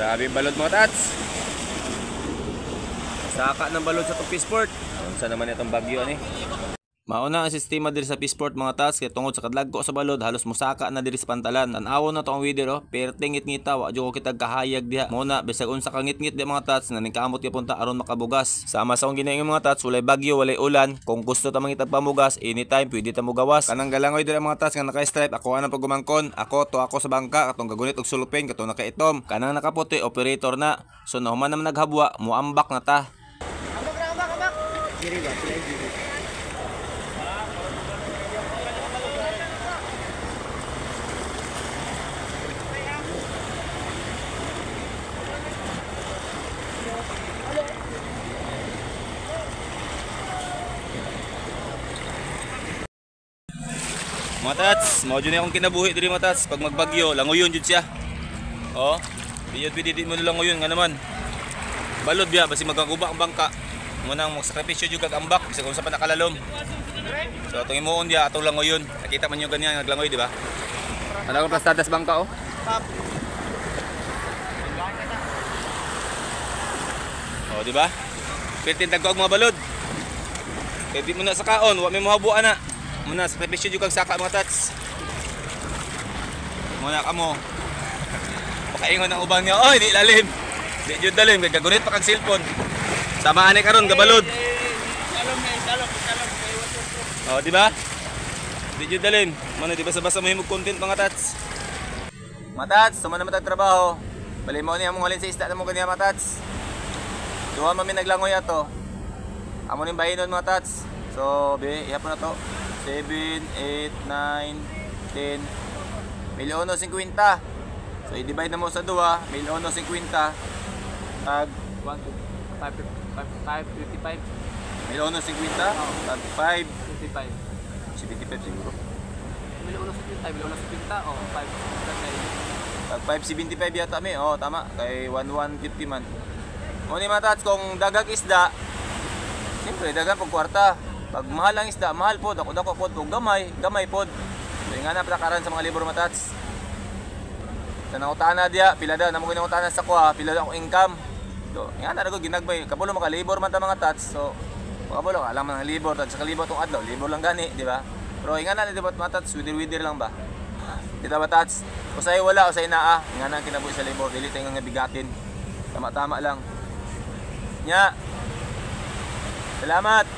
Grabe yung balod mga tats. Saka ng balod sa itong Fishport. Unsa naman itong bagyo ani? Mauna ang sistema diri sa Fishport mga tats kay tungod sa kadlagko sa balod halos musaka na diri sa pantalan. Tan-awon na to ang weather oh, perting ngitngita wa jud ko kitag kahayag diha. Muna bisag unsa ka ngitngit diha mga tats na ningkamot gyapon ta aron makabugas. Sama sa akong ginaingon mga tats, walay bagyo, walay ulan. Kung gusto ta mangitag pamugas, anytime pwede ta mogawas. Kanang galangoy diri mga tats nga naka-stripe ako anang pagumangkon. Ako to ako sa bangka katong gagunit og sulupin katong nakaitom. Kanang nakaputi operator na. So nahuman naman naghabwa, muambak na ta. Giri ba? Sila giri. Mga tats, mao jud ni akong kinabuhi diri mga tats. Pag magbagyo, langoyon jud siya. Oh, di jud pwede di mo langoyon nga naman. Balod biya basi magkaguba ang bangka. Mo nang magsakripisyo jud kag ambak bisag unsa pa nakalalom. So atong imuon diya atong langoyon. Nakita man nyo ganyan naglangoy, di ba? Ano akong plastadas bangka oh? Oh, di ba? Pwede tagko og mga balod. Kay di mo na sa kaon, wa may mohabuan na. Muna, sakripisyo jud kag saka mga tats. Muna kamo. Pakaingon ang ubang niya, oy, di lalim. Di jud lalim kay gagunit pa kag cellphone. Sama ani karon gabalod. Oh, di ba? Di jud lalim. Muna di basa-basa mo himog content mga tats. Mga tats, suma naman tag trabaho. Bali mo niya among halin sa isda namo ganiya mga tats. Duha man mi naglangoy ato. Amo ning bahinon mga tats. So, be, ihapon na to. 7, 8, 9, 10. 1,050. So, i-divide na mo sa duha, 1,050. Tag 1, 2, 5, 5, 5, 55. 1,050. Tag 5, 55. 75 siguro. 1,050, 1,050 o 5. Tag 575 yata mi. Oh, tama. Kay 1150 man. Mo ni mga tats, kung dagag isda, siyempre dagan pag kwarta. Pag mahal ang isda, mahal pod, ako dako pod, ug gamay, gamay pod. So nga na plakaran sa mga libro mga tats. Sa nangutana diya, pila daw namo ginangutana sa kuha, pila daw akong income. So, nga na rago ginagbay, kabulo maka labor man ta mga tats. So, kabulo ka alam man ang labor, tag sa kalibot tong adlaw, labor lang gani, di ba? Pero nga na di ba mga tats, widir-widir lang ba? Di ba tats? Usay wala, usay naa, nga na ang kinabuhi sa labor, dili tayo nga bigatin. Tama-tama lang. Nya. Salamat.